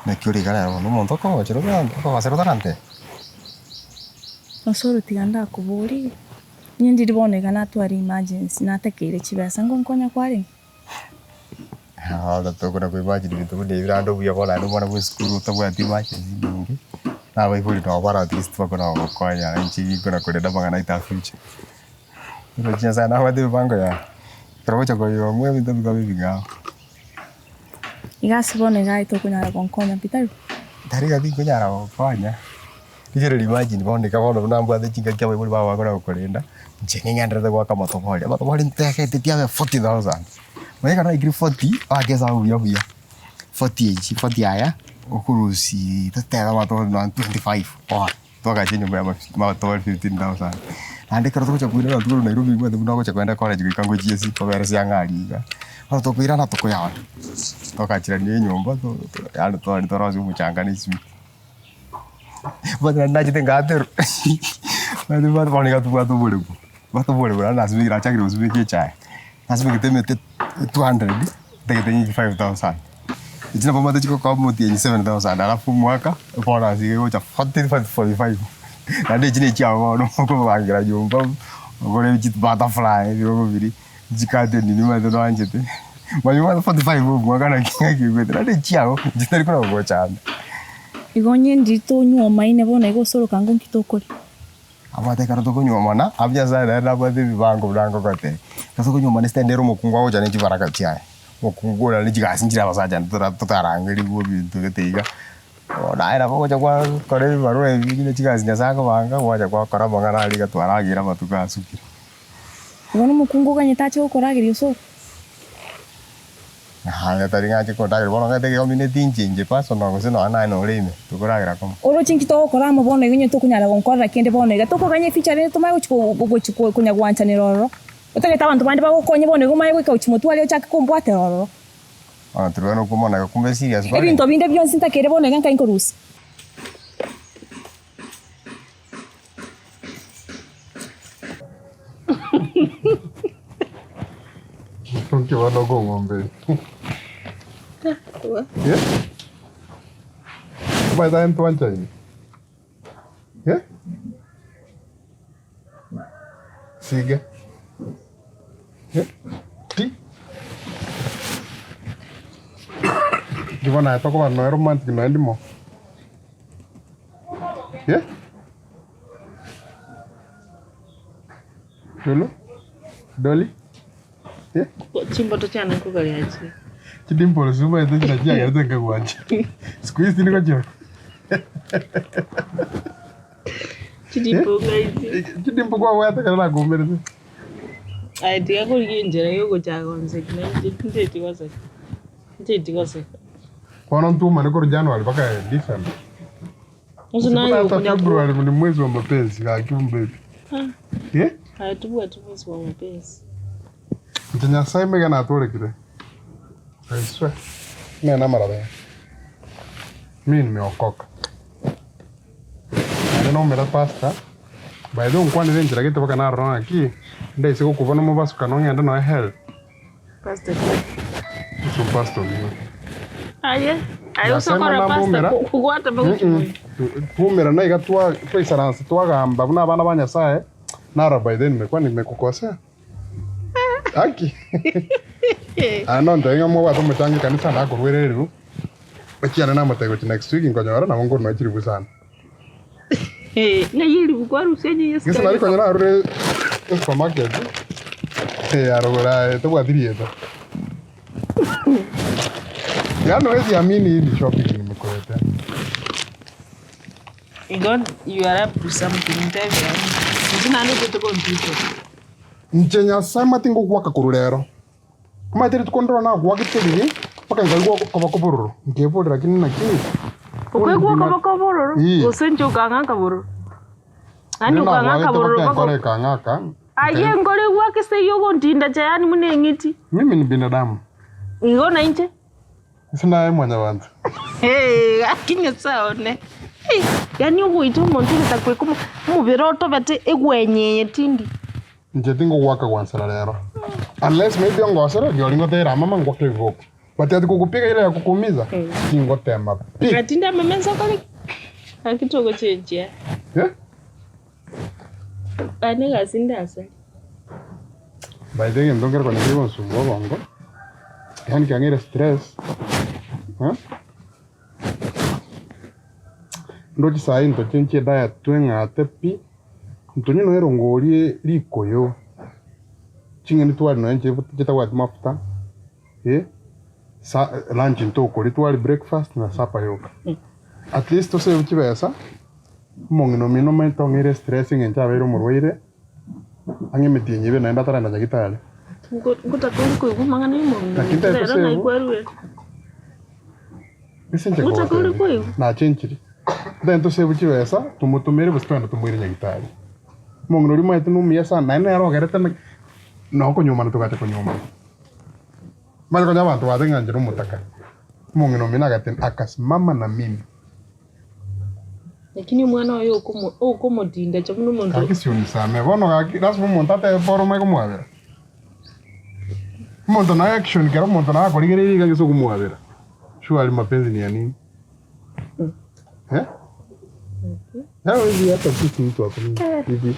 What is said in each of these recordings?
Naki ore iga rero bono omonto okogochera okogosera otarantebia? Osoro tiga ndakoborie, inye ndiri bono iga natwara emergency natakeire chibesa ngonkonya kwarenge? Bono tokona ko imagine ebinto buna ebi naende obuya bono naende omwana bwa esukuru otabwati emergency enyinge, na abaibori nabo bare at least bakona gogokonya inche ninkona korenda amang'ana aito a future. Oroche Nyasaye nabwate emipango yaye, ekero ogocha koyomwa ebinto bikaba ebing'ao. Iga ase bono iga aye tokonyara gonkonya pi tari? Tari iga tinkonyara gokonya, rigereria imagine bono iga bono buna mbwate chingaki abaibori bao bakona gokorenda, inche ning'enderete goaka amatobori, amatobori ntegetetie abe 40,000, onye ekero naikire forty, oake esabu buya buya, forty echi forty aya, okorusiii totebe amatobori nonye 25 bono. Twagacha enyomba ya amatobori 15,000. Naende ekero togocha koirana korwa Nairobi omanyete buna ogocha kogenda college goika ngochie ase kobera ase ang'e aria iga. Bono tokoirana tokoyana, togachirania enyomba yaani twari torosie omochanga na esimiti. Omanyete naende nachete ngaterwa omanyete bono iga tobwate oboremo, tobwate oboremo naende nasimekire nachakire gosimeka echae, nasimegete emete 200, ntagete ng'ike 5000. Echi nabo omanyete chigokoa omotienyi 7000 alafu omwaka bono ase iga egocha 45 naende echi nechiago bono okobangera nyomba ogore chibutterfly ebirogo biria chicurtain nimanyete noanchete manya omanyete 45 omwaka naki ng'aki egwete naende echiago chitari kona gogochanda. Igo onye ndiri tonywomaine bono igo osoroka ng'o nki tokoria. Abwate ekero tokonyuomana, abwo Nyasaye nere nabwate ebibango buna ngogotebia. Ekero tokonyuomana esitende ere omokungu agocha ne chibaraka chiaye, omokungu oria ne chigasi nchire abasacha intwe tora totarangerigwa ebinto gete iga, bono naye nabo ogocha gwakora ebibarua ebi buna chigasi Nyasaye akobanga, gwacha gwakora amang'ana aria iga twarageire amatuko asukire. Bono omokungu oganyete ache gokorageria osoro. Naye tari ng'a ache kondageria bono ng'ete ekegomineti inche inche personal gose nonya naye nore ime, tokoragera komo. Oroche inki togokora amo bono iga onye tokonyara gonkorera kende bono iga, tokoganya efuture rende tomanye gochi ko gochi ko konya gwanchanera ororo. Otagete abanto bande bagokonye bono iga omanye goika gochi motwe aria ochake kombwatera ororo. Bono tiri okomona iga kumbe serious kwarenge. Ebinto binde bionsi ntakeire bono iga nkai nkorusia. Nki bono okong'omberia? Eh? Omanyete aye ntwanchaine? Eh? Sige. Eh? Ti. Nki bono aye tokoba noe romantic noe ndimo? Eh? Lulu? Dolly? Eh? Chimboto chiane nkogoria chire. Chidimples omanyete chira chiagerete nkagwancha. Siku hizi nigo chire. Chidimple ng'ai Chidimple kwabwate ekero nakomerete. Aye tiga korigia enchera ya ogochaka gonseki nainche ncheti goseka. Ncheti goseka. Bono ntumane korwa January mpaka December. Gose naye Hata okonya ko- February ni mwezi wa mapenzi gaki baby. Ah, Eh? aye tobwati mwezi wa mapenzi. Inche Nyasaye mega natorekire. I swear. Mena amaraba aya. Mi nimeokoka. Naende nomera pastor. By the way onkwanere enchera gete mpaka narora ng'aki ndaise gokobana omobasukano ng'ende noe hell. Pastor ki? Ase pastor oyio. Aye, aye Nyasaye osokora mana pastor mbumera. kogwata bagochimonya. Twaumerana iga twa twaisaransa twagamba buna abana ba Nyasaye, naro by then nimekwa nimekukosea. Haki. Aye nontebie ng'a mobwate omochango ekanisa nakorwere eribu, ekiagera namotebia gochia next week nkonyora nabo nkorwa nonya chiribu isano. Ng'ai eribu kwarusia onye Yesu Gese nari konya narure supermarket eh, arogoro aye tobwati rieta. Yaani huwezi amini hii ni shopping nimekuletea. Igo you are up to something ntebia inche naende otete computer. Inche Nyasae mati ngogoaka korwa rero. Omanyete rituko ndoro nagoakete riria, mpaka nkaigwa okoboko bororo, nkeborera lakini naki? Okaigwa okoboko bororo? Ii. Gose inche okang'aka bororo? Yaani Riria okang'aka nagoagete bororo mpaka mpaka enkoro ekang'aka, Aye nkaigwa- nkore gwaka ase eyio ogontindacha yaani buna eng'iti. Mimi ni binadamu. Igo nainche. Ase naye mwanyabanto. Hee, gaki Nyasae one. Hey, yaani ogoita omonto egesaku eke omo- omobere otobete egwenye eye tindi. Inche tingogwaka gwansera rero. Unless maybe ongosere, rirorio ngotebera mama ngwake ebiboko. But ati kogopiga ile ya kukuumiza, tingotema pi. Ati ndamame nsokore ki? Gaki togochenchia. Eh? Ane egasi ndasare. By the way, egento nkere konya kegonsumbua obongo, yaani kiang'eire stress, eh? Ndoche saii ntochenchie diet tweng'ate pi, ntonywe nonya erongori rikoyo, ching'eni twari nonya nche chitabwati mafuta, eh, sa lunch ntokoria twari breakfast na supper yoka. At least tosave chibesa, omong'ina omino omanyete ong'eire stress eng'encho abeire omorwaire, ang'e emetienyi ebe naende atarenda nyagitari. Ngotaka ore koigwa amang'ana ya omong'ina Lakini ominto rero tari ng'ai tosave. kwarure? Ase inche Ngotaka ore nkogotebia, koigwa? nachenchiri. Ntagete tosave chibesa, tomotomere gose togende tomoire nyagitari. Omong'ina oria omanyete nomuya sana, naende nere ogerete na nokonyomana togacha konyomana. Omanye konya abanto bateba ng'a inche nomotaka. Omong'ina omino agateba akasimama na mimi. Lakini omwana oye okomo okomotindacha buna omonto. Gaki sionisamee bono gaki lasima omonto atebe pore omanye komwabera. Omonto naye action kera omonto naye akorigereiri iga gese okomwabera. Surely mapenzi ni ya nini? Eh? Hawezi hata sisi mtu ako hivi.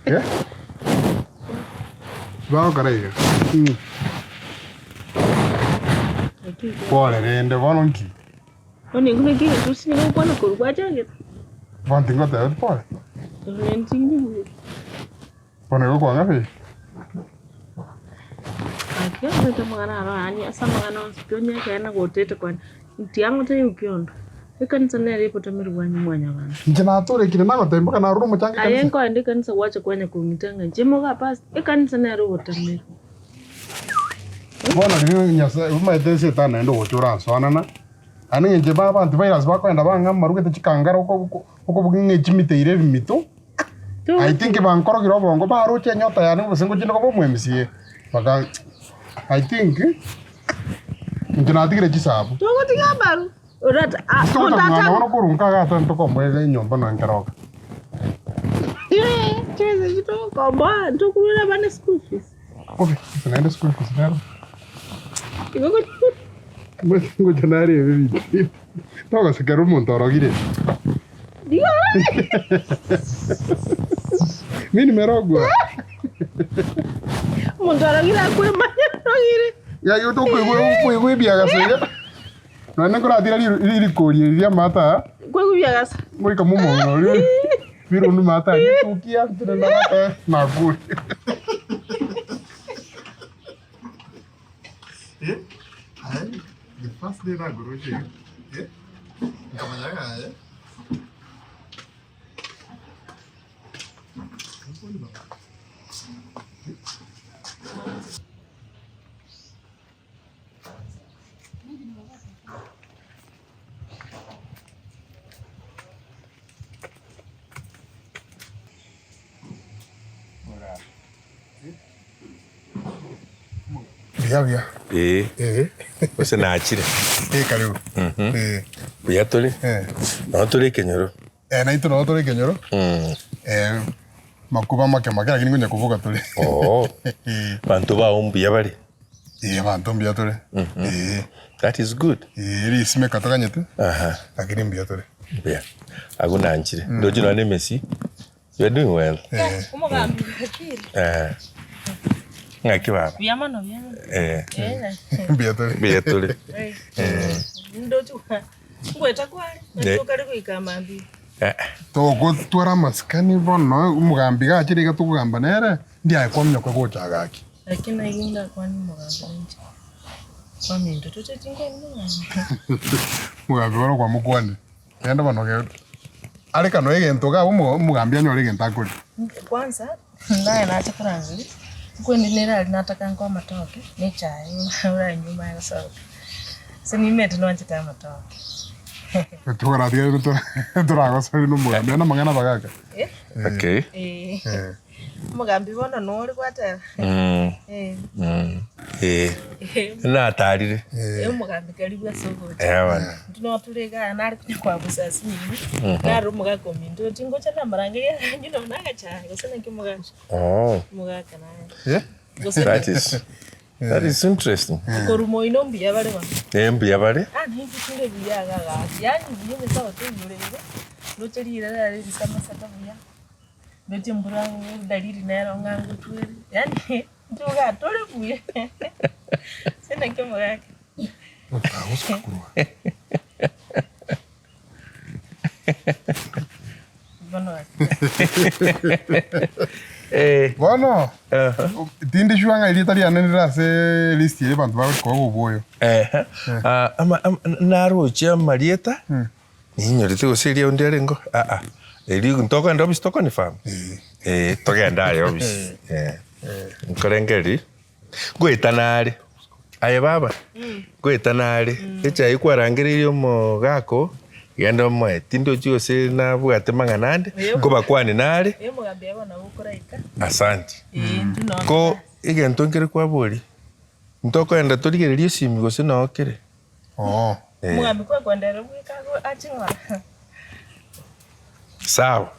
Eh? Bagokora iga. Mm. Pore rende bono nki? Bono intwe naki egento gose nigo gokwana korwa gwachagete. Bono tingoteba pore. Nonya ntinyibuya. Bono igo kwang'a pi. Gaki omanyete amang'ana aro yaani ase amang'ana onsi pi onye ekeene gotete kwane, tiga ngotebi okiondo, ekanisa nere ebotameri bwanyu mwanyabanto. Inche natorekire nagotebia mpaka narure omochango Aye ekanisa. nkoenda ekanisa gwacha kwanya kong'ita ng'a inche moga pastor, ekanisa nere obotameri. Bono riria Nyasae omanyete esetani naende ogocha oransoanana, naende ng'a inche ba abanto virus bakoenda bang'a amarugete chikangara oko oko okobugia ng'a echimite ire ebimito, I think bankorogire obongo baroche enyota yane gose ngochende koba omo MCA, baka I think inche natigire chisabu. Togotiga amaru, orata ah, Togocha monto kong'anya ata bono korwa nka iga ase ntokomboera enyomba nonya nkeroka. chibesa echio togokomboa ntokorwera abana school fees. Bobe, gose naende school fees nero. Igo Ngocha narebe ebinto ebi. Togosekera omonto orogire. Mi nimerogwa. Omonto orogire akwemanya orogire. Yaki tokoigwa okoigwa ebiagaso iga. Nonya nkoratira rikori eri ria amato aya. Koigwa ebiagaso. Ngoika momong'ina oria birundu mato aria etukia ntenene amato nakure. The first day nagoroche iga, nkamanya ng'a aye. Buya buya. Ee, Eh. gose nachire. Eh, karibu. Eh. Buya tore. Eh. Nabo tore ekenyoro. Eh, naitwe nabo tore ekenyoro. Eh, makuba make make lakini ngonya koboka tore. Oo. Eh. Banto bao mbuya bare. Eh, abanto mbuya tore. Eh. That is good. Eh, risimeka toganyete. Aha. Lakini mbuya tore. Mbuya. Agwo nanchire. Ndoche nonya na emesi. You are doing well. Eh. Omogambi bwakire. Eh. Ng'aki baba? Buya mono, buya mono. Eh. Eh. Mbuya tore. Mbuya tore. Eh. Ndoche ngoeta kware, naki okare goika mambia. Eh. Togotwara amasikani bono, omogambi iga achire iga tokogamba nere, ndiaye kwaminyokwa gocha gaki. Lakini naigwe ndakwane omogambi nainche kwaminto tocheti nkwane omogambi. Omogambi bono kwamokwanire, rende bono ge are kano egento iga abwo omo omogambi anyore egento akoria. Kwanza naye nacha korangeria, nkwendi nere aria nataka nkoe amatoke na echae oranywe omanye gosoka. Ase nimanyete nwanchete amatoke. Tokoratiga toragosori na omogambi, aye namang'ana abagaka. Okay. Eh. Omogambi bono nore gwateba. Eh. Eh. Natarire. Eh, omogambi karibu ase ogocha. Eh, bono. Intwe nabo tore igaa nare konya kwabusa ase inwe, nare omogaka ominto oti ngocha namorangeria arange nonye na agachae gose naki omogaka. Oh. Omogaka naye. Eh? Gose That is. That is interesting. Korwa moino mbuya bare bono. Eh, mbuya bare. Ah, ninki tore buya iga gaki, yaani buya Nyasae otoiyoreire, ndoche riire rare risamasete buya, ndoche embura dalili nero ng'a ngotwere, yaani intwe iga tore buya ase naki omogaka. Bono Eh, Bono, tindi sure ng'a erieta riane rire ase list eye abanto bagochi koa oboyo. Ehe. Ah, ama- ama- naroche amarieta ninyorete gose eria onde arengo aa eri ntokogenda office tokonifirm eh togende aye office eh nkorengereria Ngoetana are, aye baba, ngoetana are, echae kwarangereirie omogaka oo, genda omoe, tindochi gose nabwate mang'ana ande, nkobakwanie nare, asanti. Ko egento nkere kwaboria, ntokoenda torigererie esimi gose noo kere? Sawa.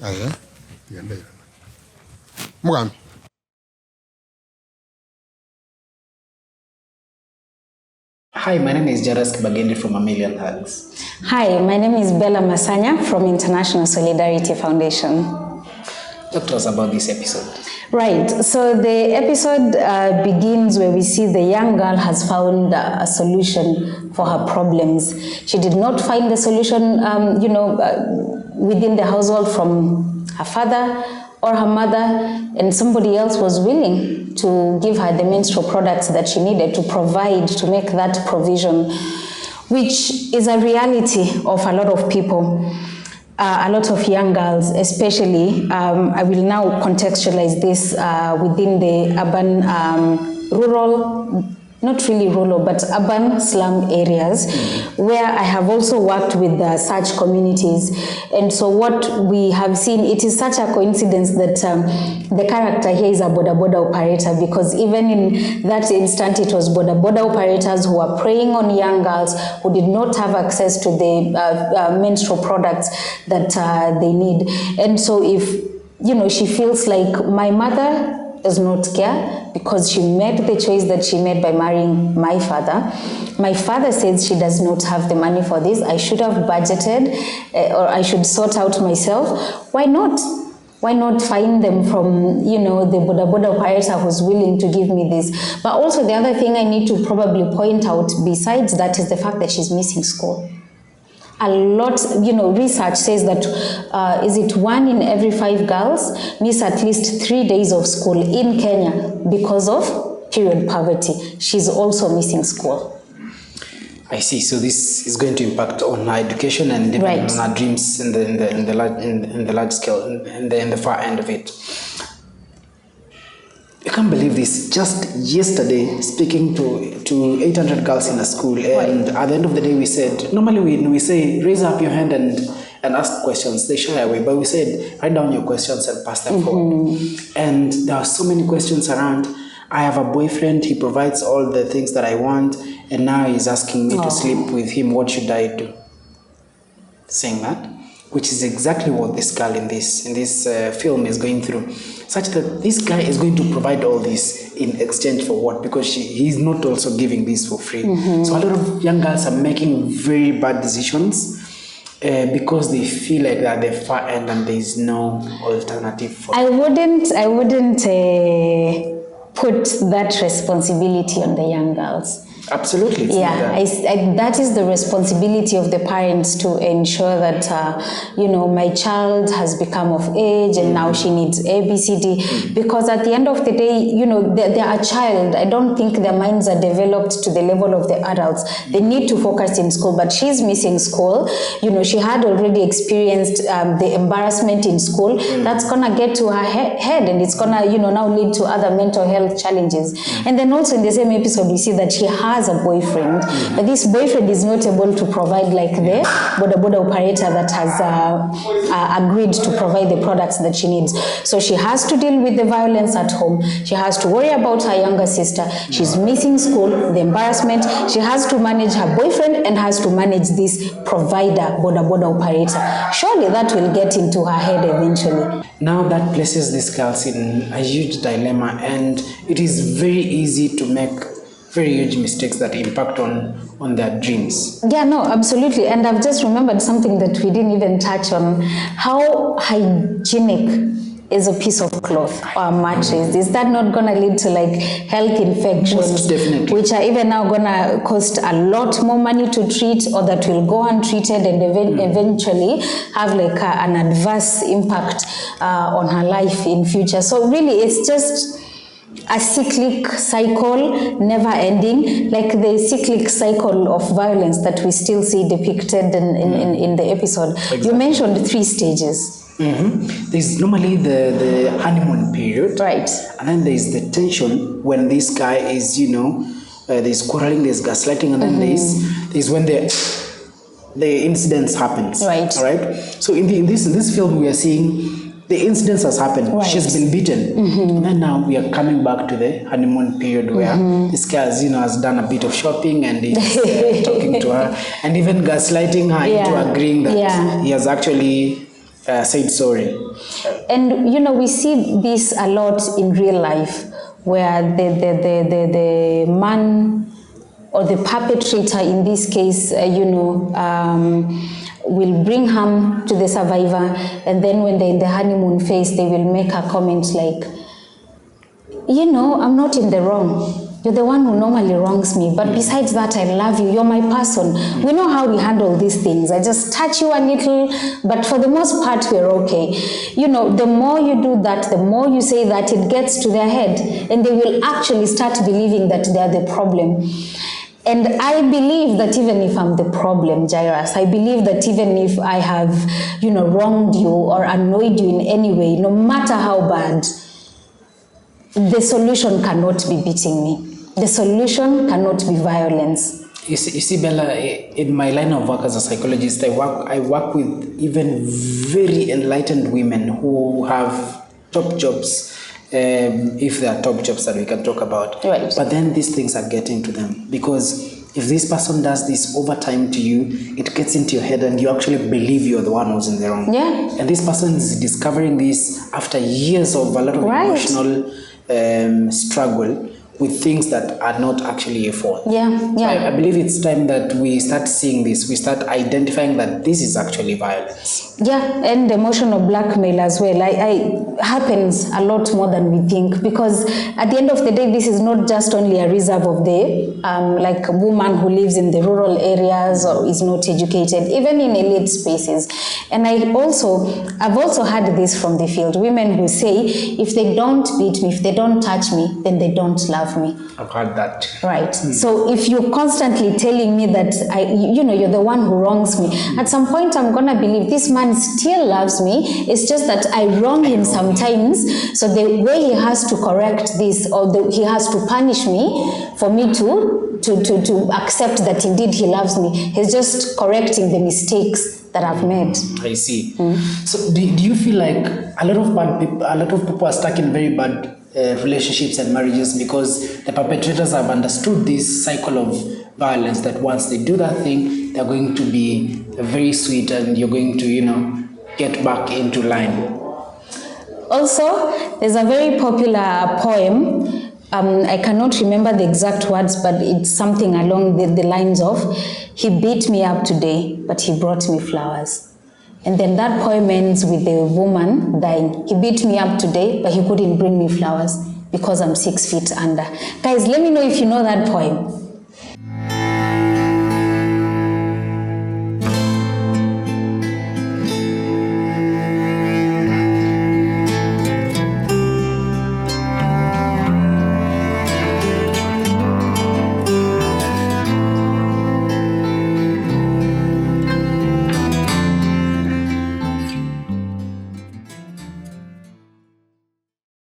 Aye, tiga ndairana. Omogambi. Hi, my name is Jairus Kibagendi from A Million Hugs. Hi, my name is Bella Masanya from International Solidarity Foundation. Talk to us about this episode. Right, so the episode uh, begins where we see the young girl has found a solution for her problems. She did not find the solution, um, you know, uh, within the household from her father or her mother, and somebody else was willing to give her the menstrual products that she needed to provide, to make that provision, which is a reality of a lot of people. Uh, a lot of young girls, especially, um, I will now contextualize this uh, within the urban, um, rural, not really rural, but urban slum areas, where I have also worked with uh, such communities. And so, what we have seen, it is such a coincidence that um, the character here is a boda boda operator, because even in that instant, it was boda boda operators who were preying on young girls who did not have access to the uh, uh, menstrual products that uh, they need. And so, if you know, she feels like my mother does not care because she made the choice that she made by marrying my father. My father says she does not have the money for this. I should have budgeted uh, or I should sort out myself. Why not? Why not find them from, you know, the boda boda operator who's willing to give me this? But also the other thing I need to probably point out besides that is the fact that she's missing school a lot, you know, research says that uh, is it one in every five girls miss at least 3 days of school in Kenya because of period poverty. She's also missing school. I see. So this is going to impact on her education and even Right. on her dreams in the in the in the large in, in the large scale in, in the in the far end of it. I can't believe this. Just yesterday, speaking to to 800 girls in a school, and at the end of the day, we said normally we we say raise up your hand and and ask questions. They shy away, but we said write down your questions and pass them forward. And there are so many questions around. I have a boyfriend. He provides all the things that I want, and now he's asking me to sleep with him. What should I do? saying that, which is exactly what this girl in this in this uh, film is going through, such that this guy is going to provide all this in exchange for what? Because she, he's not also giving this for free. So a lot of young girls are making very bad decisions. Uh, because they feel like they're at the far end and there is no alternative for I wouldn't, I wouldn't uh, put that responsibility on the young girls. Absolutely. It's not Yeah, that. I s I that is the responsibility of the parents to ensure that, uh, you know, my child has become of age and now she needs A, B, C, D. Because at the end of the day, you know, they, they are a child. I don't think their minds are developed to the level of the adults. They need to focus in school, but she's missing school. You know, she had already experienced um, the embarrassment in school. That's going to get to her he- head and it's going to, you know, now lead to other mental health challenges. And then also in the same episode, we see that she had has a boyfriend, but this boyfriend is not able to provide like the boda boda operator that has uh, uh, agreed to provide the products that she needs. So she has to deal with the violence at home. She has to worry about her younger sister. She's missing school, the embarrassment. She has to manage her boyfriend and has to manage this provider, boda boda operator. Surely that will get into her head eventually. Now that places these girls in a huge dilemma, and it is very easy to make very huge mistakes that impact on, on their dreams. Yeah, no, absolutely. And I've just remembered something that we didn't even touch on. How hygienic is a piece of cloth or a mattress? Is that not going to lead to like health infections? Most definitely. Which are even now going to cost a lot more money to treat or that will go untreated and even, eventually have like a, an adverse impact uh, on her life in future. So really it's just a cyclic cycle never ending like the cyclic cycle of violence that we still see depicted in, in, in, in the episode you mentioned three stages There's normally the, the honeymoon period. Right. And then there's the tension when this guy is, you know, uh, there's quarreling, there's gaslighting, and then there's, there's when the the incidents happens. Right. All right. So in the in this in this film we are seeing the incidents has happened. Right. She's been beaten. And then now we are coming back to the honeymoon period where this guy has, you know, has done a bit of shopping and is uh, talking to her and even gaslighting her Yeah. into agreeing that Yeah. he has actually uh, said sorry. And you know, we see this a lot in real life where the, the, the, the, the man or the perpetrator in this case, uh, you know, um, will bring harm to the survivor. And then when they're in the honeymoon phase, they will make a comment like, you know, I'm not in the wrong. You're the one who normally wrongs me. But besides that, I love you. You're my person. We know how we handle these things. I just touch you a little, but for the most part, we're okay. You know, the more you do that, the more you say that, it gets to their head and they will actually start believing that they're the problem. And I believe that even if I'm the problem, Jairus, I believe that even if I have, you know, wronged you or annoyed you in any way, no matter how bad, the solution cannot be beating me. The solution cannot be violence. You see, you see, Bella, in my line of work as a psychologist, I work, I work with even very enlightened women who have top jobs, um, if there are top jobs that we can talk about. Right. But then these things are getting to them because if this person does this over time to you, it gets into your head and you actually believe you're the one who's in the wrong. Yeah. And this person is discovering this after years of a lot of Right. emotional um, struggle with things that are not actually your fault. Yeah, So yeah. I, I believe it's time that we start seeing this. We start identifying that this is actually violence. Yeah, and emotional blackmail as well. I, I happens a lot more than we think because at the end of the day, this is not just only a reserve of the um, like woman who lives in the rural areas or is not educated, even in elite spaces. And I also, I've also had this from the field: women who say, if they don't beat me, if they don't touch me, then they don't love me. I've heard that. Right. So if you're constantly telling me that I, you know, you're the one who wrongs me, at some point I'm gonna believe this man still loves me. It's just that I wrong him sometimes. So the way he has to correct this, or the, he has to punish me for me to to, to to accept that indeed he loves me. He's just correcting the mistakes that I've made. I see. So do, do you feel like a lot of bad people, a lot of people are stuck in very bad uh, relationships and marriages because the perpetrators have understood this cycle of violence that once they do that thing, they're going to be very sweet and you're going to, you know, get back into line. Also, there's a very popular poem. Um, I cannot remember the exact words, but it's something along the, the lines of He beat me up today, but he brought me flowers. And then that poem ends with the woman dying. He beat me up today, but he couldn't bring me flowers because I'm six feet under. Guys, let me know if you know that poem.